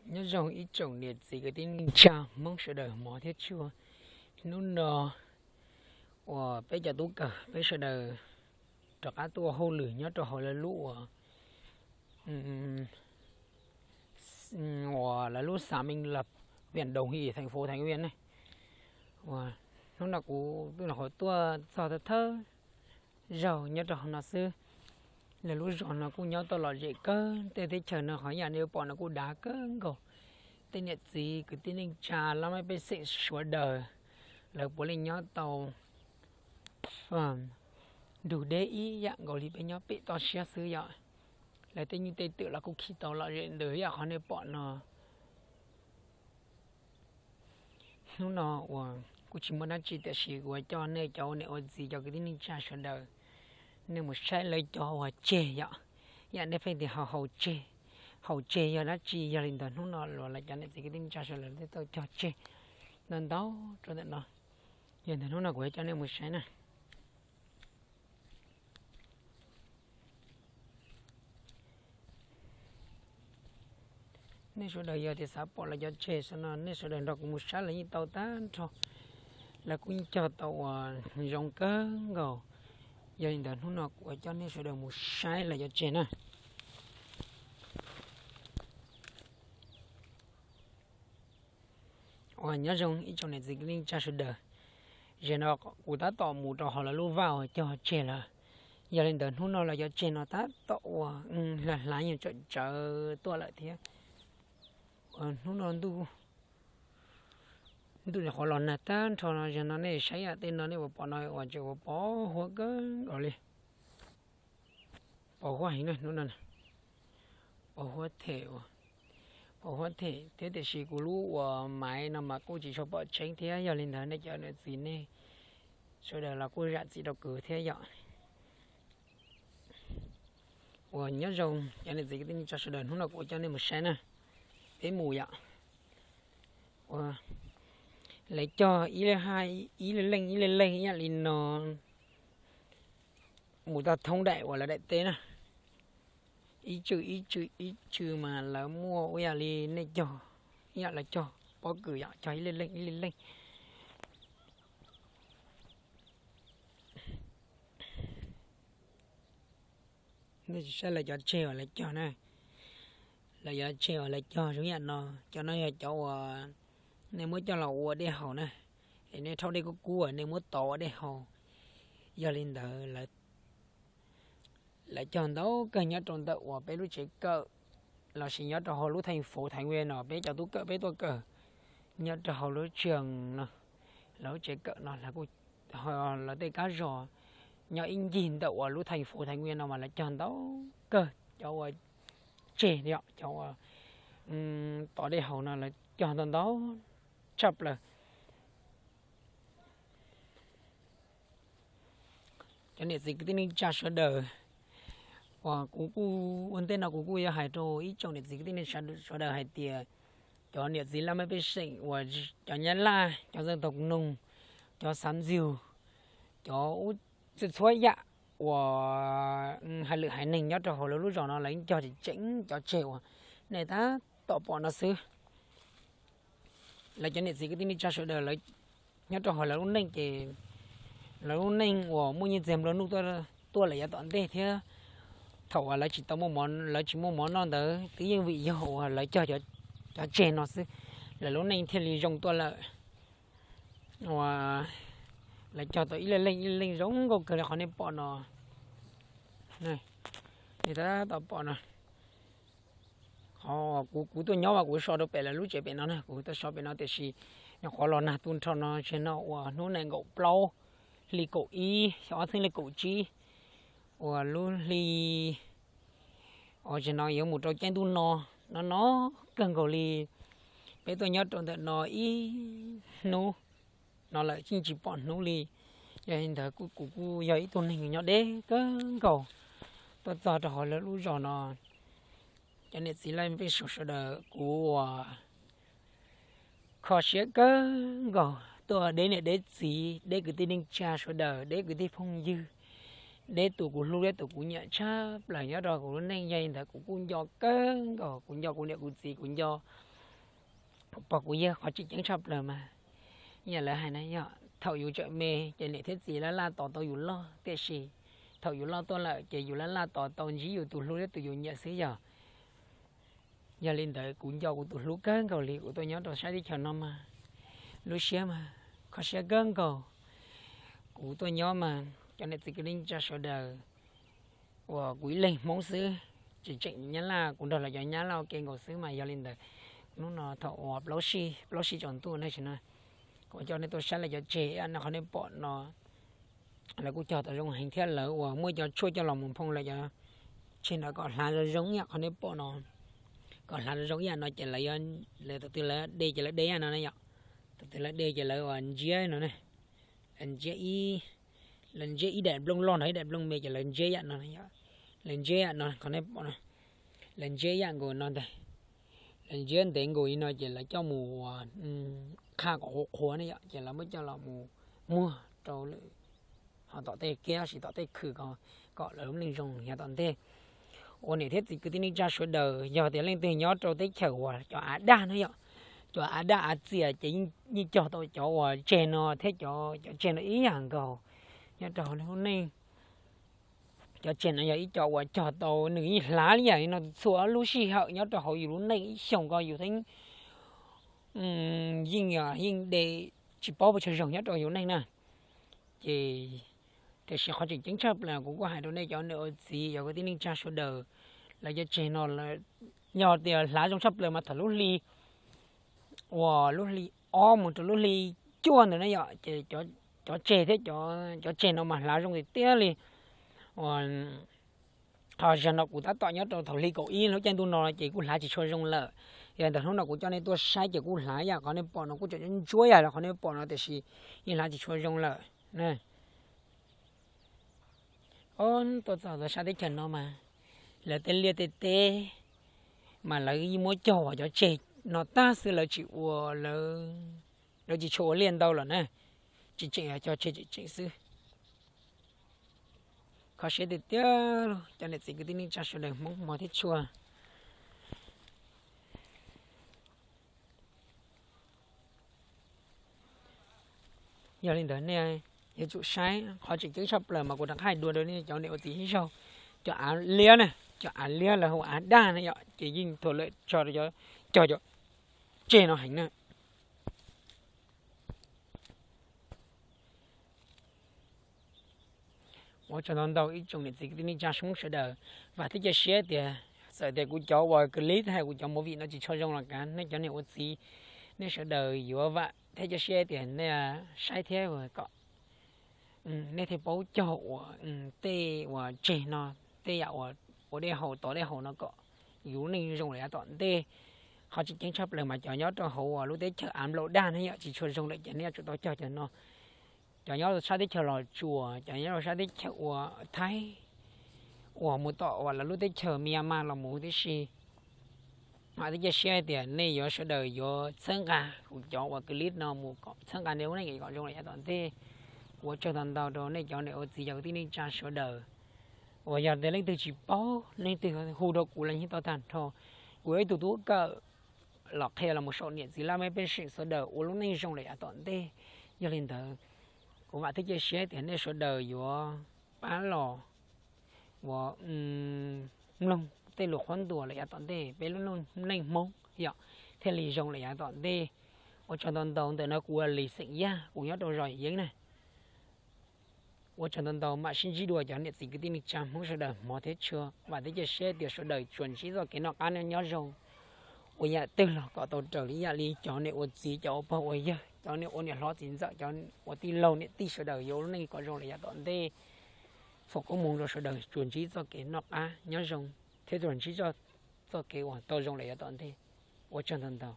Nyob zoo ib tsoom niam txiv kwv tij neej tsa Hmoob sawv daws hmov thiab tshua. Hnub no uas peb cov tub kawm peb sawv daws rov qab tuaj hauj lwm nyob rau hauv lawv lub uas, uas lawv lub xã Minh Lập, huyện Đồng Hỷ, thành phố Thái Nguyên ne. Uas hnub no kuv twb nyuam qhuav tuaj txog thawj thawj zaug nyob rau hauv no xwb. Lawv lub zos no kuj nyob tau lom zem kawg, tej teb chaws no qhov yam nej pom no kuj dav kawg nkaus. Tej niam txiv kwv tij neej tsa laj mej pej xeem sawv daws, lawv puav leej nyob tau nrug deb ib yam nkaus li peb nyob pem toj siab xwb yom. Lawv tej nyuj tej twm los kuj khi tau lom zem ntws yam qhov nej pom no. Hnub no uas kuj tsis muaj dab tsi tiam sis kuv yuav coj nej cov ua niam ua txiv cov kwv tij neej tsa sawv daws, nej mus saib lawv cov uas tseg yom. Yam nej pheej tias haus tseg, haus tseg yog dab tsi? Yog li ntawd hnub no los lawv cov niam txiv kwv tij neej tsa sawv daws lawv tau cog tseg ntau ntau rau ntawm no. Yog ntawd hnub no kuv yuav coj nej mus saib na. Nej sawv daws yog tias xav pom lawv cov tseg xwb no nej sawv daws nrog kuv mus saib lawv yeej tau tag nrho. Lawv kuj yeej cog tau uas zoo kawg nkaus. Yog li ntawd hnub no kuv yuav coj nej sawv daws mus saib lawv cov tseg na. Uas nyob zoo ib tsoom niam txiv kwv tij neej tsa sawv daws, zaum no kuv tab tom mus rau hauv lawv lub vaj uas cog tseg lawm. Yog li ntawd hnub no lawv cov tseg no tab tom uas hlav hlav yeej tsawm tsawv tuaj lawm thiab. Uas hnub no ntuj nyuam qhuav los nag tag nrho no, zaum no nej saib yam tej no nej puas pom no uas tseem uas pos huab kawg nkaus li. Pos huab heev na hnub no, pos huab them, pos huab them thiab tiam sis kuv lub uas maiv no mas kuj tsis tshua pom tseeb thiab. Yog li ntawd nej cov niam txiv nej sawv daws los kuj zam txim rau kuv thiab yom. Uas nyob zoo cov niam txiv kwv tij neej tsa sawv daws, hnub no kuv coj nej mus saib na, peb mus yom. Uas lawv cog ib leeg, ib leeg ib leeg ib yam li no mus tag thoob daim uas lawv daim teb na, ib tswm ib tswm ib tswm mas lawv muaj ib yam li nej cog, ib yam lawv cog pob kws yom, cog ib leeg ib leeg ib leeg. Nej tsis saib lawv cov tseg uas lawv cog na, lawv cov tseg uas lawv cog zoo yam no, cov no yog cov uas nej muab coj los ua dej haus na, es nej rhaub dej kub kub nej muab tov ua dej haus. Yog li ntawd lawv cog ntau kawg nyob rau ntawm uas peb lub tsev kawm lossis nyob rau hauv lub thành phố Thái Nguyên no peb cov tub kawm peb tuaj kawm nyob rau hauv lub tsev no, lawv lub tsev kawm no lawv tej kab zos nyob ib ncig ntawm uas lub thành phố Thái Nguyên no mas lawv cog ntau kawg cov uas tseg, cov uas tov dej haus no lawv cog ntau ntau tshaj plaws. Cov niam txiv kwv tij neej tsa sawv daws, uas kuv kuj ua ntej no kuv kuj yuav hais rau ib tsoom niam txiv kwv tij neej tsa sawv daws hais tias cov niam txiv laj mej pej xeem uas cov Nyab Laj, cov dân tộc Nùng, cov Xab Ntxwg, cov ub, txhua txhua yam uas hais lwm haiv neeg nyob rau hauv lawv lub zos no lawv cog tseem tseem cov tseg uas nej tab tom pom no xwb. Lawv cov niam txiv kwv tij neej tsa sawv daws lawv nyob rau hauv lawv lub neej ces lawv lub neej uas muaj nyiaj txiag nplua nuj tuaj lawm yav tom ntej thiab thaum uas lawv tsis tau muaj, lawv tsis muaj mov noj ntawd twb yeej vim yog uas lawv cog cov tseg no xwb, lawv lub neej thiaj li zoo tuaj lawm. Uas lawv cog tau ib leeg ib leeg zoo nkauj kawg li qhov nej pom no. Nej tab tom pom no, qhov kuv, kuv tuaj nyob mas kuv so rau pem lawv lub tsev pem no na, kuv tuaj so pem no tiam sis nyuam qhuav los nag tu nrho no, tsev no uas hnub nees nkaum plaub hli kaum ib xyoo ob txhiab leej kaum tsib, uas lub hli uas tsev no yuav mus rau caij ntuj no, no no kawg nkaus li. Peb tuaj nyob rau ntawm no ib hnub no lawm yeej tsis pom hnub li. Yog li ntawd kuv kuj yog ib tug neeg nyob deb kawg nkaus, tuaj txog rau hauv lawv lub zos no. Cov niam txiv laj mej pej xeem sawv daws, kuv uas kho siab kawg nkaus tuaj, deb niam deb txiv, deb kwv tij neej tsa sawv daws, deb kwv tij phooj ywg, deb tus kuv hlub deb tus kuv nyiam tshaj plaws nyob rau kuv lub neej. Yog li ntawd kuv kuj nco kawg nkaus, kuv nco kuv niam kuv txiv, kuv nco pog kuv yawg qhov tseem ceeb tshaj plaws mas, yam lawv hais na yog thaum yus tseem me ces niam thiab txiv laj laj tos tau yus loj, tiam sis thaum yus loj tuaj lawm ces yus laj laj tos tau ntsib yus tus hlub thiab tus yus nyiam xwb yog. Yog li ntawd kuv nco kuv tus hlub kawg nkaus li, kuv tuaj nyob rau sab teb chaws no mas lub siab mas kho siab kawg nkaus. Kuv tuaj nyob mas cov niam txiv kwv tij neej tsa sawv daws uas kuv ib leeg Hmoob xwb, tsis tseem nyab laj, kuv nrog lawv cov nyab laj ua ke nkaus xwb mas yog li ntawd hnub no thaum uas plaub sij, plaub sij tsaus ntuj ne, tam sim no kuv coj nej tuaj saib lawv cov tseg no, qhov nej pom no lawv kuj cog tau zoo heev thiab lawv uas muaj cov tshuaj coj los mus nphoo lawv cov tseg no kom hlav zoo zoo ib yam qhov nej pom no, kom hlav zoo zoo ib yam no ces lawv, lawv tus twg lawv de ces lawv de ib yam no ne yom, tus twg lawv de ces lawv uas ntsiab no ne, lawv ntsiab ib, lawv ntsiab ib daim nplooj loj nrog ib daim nplooj me ces lawv ntsiab ib yam no, lawv ntsiab ib yam no qhov nej pom no, lawv ntsiab ib yam nkaus no ntag, lawv ntsiab ntev nkaus li no ces lawv coj mus ua qhaj kom qhuav qhuav ne yom, ces lawv muab coj los mus muag rau lwm ho tom tej kiab sis tom tej khw kom lawv lub neej zoo yav tom ntej. Ua niam thiab txiv kwv tij neej tsa sawv daws, yog tias leej twg nyob rau teb chaws uas cov av daj na yom, cov av daj av txias ces yeej cog tau cov uas tseg no thiab cov, cov tseg no ib yam nkaus nyob rau hauv lub neej. Cov tseg no yog ib co uas cog tau nws yeej hlav li yam li no txhua lub sij hawm nyob rau hauv yus lub neej ib xyoos ko yus thiaj yeej, yeej de tsis paub pes tsawg zaug nyob rau yus neej na. Ces tiam sis qhov tseem ceeb tshaj plaws kuv kuj hais rau nej cov niam ua txiv cov kwv tij neej tsa sawv daws, lawv cov tseg no yog tias hlav zoo tshaj plaws mas thaum lub hli uas lub hli ob mus rau lub hli cuaj ntawd na yom, ces cov tseg thiab cov tseg no mas hlav zoo tiag tiag li. Qhov zaum no kuv tab tom nyob rau thaum hli kaum ib lub caij ntuj no ces kuj hlav tsis tshua zoo lawm. Yog ntawm hnub no kuv coj nej tuaj saib ces kuj hlav yam qhov nej pom no, kuj tseem ntsuab yam li qhov nej pom no tiam sis yeej hlav tsis tshua zoo lawm. Ob, tuaj txog sab teb chaws no mas lawv tej liaj tej teb mas lawv yeej muab cog uas cov tseg no tag xwb, lawv tsis ua, lawv tsis tshua ua liaj ntau lawm na, tsis tseem yog cog tseg tseem tseem xwb. Kho siab tiag tiag cov niam txiv kwv tij neej tsa sawv daws Hmoob hmov thiab tshua. Yog li ntawd nej yuav tsum saib qhov tseem ceeb tshaj plaws mas kuv rov qab hais dua rau nej cov niam ua txiv ib zaug. Cov av liab na, cov av liab lawv hu av daj na yom, ces yeej thaum lawm tso rau cov, cog cov tseg no heev na. Ua tsaug ntau ntau ib tsoom niam txiv kwv tij neej tsa Hmoob sawv daws, vam thiab cia siab tias txawm tias kuv cov uas clip hais kuv cov movie no tsis tshua zoo los kav nej cov niam ua txiv, nej sawv daws yuav vam thiab cia siab tias nej saib thiab kom nej thiaj paub cog uas tej uas tseg no, tej yam uas ua dej haus tov dej haus no kom yus lub neej zoo lawm yav tom ntej. Qhov tseem ceeb tshaj plaws mas cov nyob rau hauv uas lub teb chaws av nplaum daj no yom tsis tshua zoo lawm ces nej yuav tsum tau cog cov no. Cov nyob sab teb chaws Los Tsuas, cov nyob rau sab teb chaws uas Thaib, uas mus tom uas lawv lub teb chaws Myanmar los mus tib si, vam thiab cia siab tias nej yuav sawv daws yuav txhawb nqa kuv cov uas clip no mus kom txhawb nqa nej lub neej kom zoo lawm yav tom ntej. Ua tsaug ntau ntau rau nej cov niam ua txiv cov kwv tij neej tsa sawv daws uas yog tias leej twg tsis paub, leej twg hu rau kuv los yeej tau tag nrho. Kuv yog ib tug tub kawm los qhia los mus saum niam txiv laj mej pej xeem sawv daws ua lub neej zoo lawm yav tom ntej. Yog li ntawd, kuv vam thiab cia siab tias nej sawv daws yuav pab los uas mloog tej lus qhuab ntuas lawm yav tom ntej, peb lub neej Hmoob yom thiaj li zoo lawm yav tom ntej. Ua tsaug ntau ntau, ntawm no kuv ua Lis xeem Yaj, kuv nyob rau zos Yeeb na. Ua tsaug ntau ntau, mam sib ntsib dua cov niam txiv kwv tij neej tsa Hmoob sawv daws hmov thiab tshua. Vam thiab cia siab tias sawv daws tsuas ntsib txoj kev noj qab nyob zoo, ua yam twg los kom tau raws li ib yam li cov niam ua txiv, cov ua pog ua yawg, cov niam ua niam hlob txiv ntxawm, cov ua tij laug niam tij sawv daws yuav ua lub neej kom zoo lawm yav tom ntej. Foom koob hmoov rau sawv daws tsuas ntsib txoj kev noj qab nyob zoo thiab tsuas ntsib txoj kev uas tau zoo lawm yav tom ntej. Ua tsaug ntau ntau.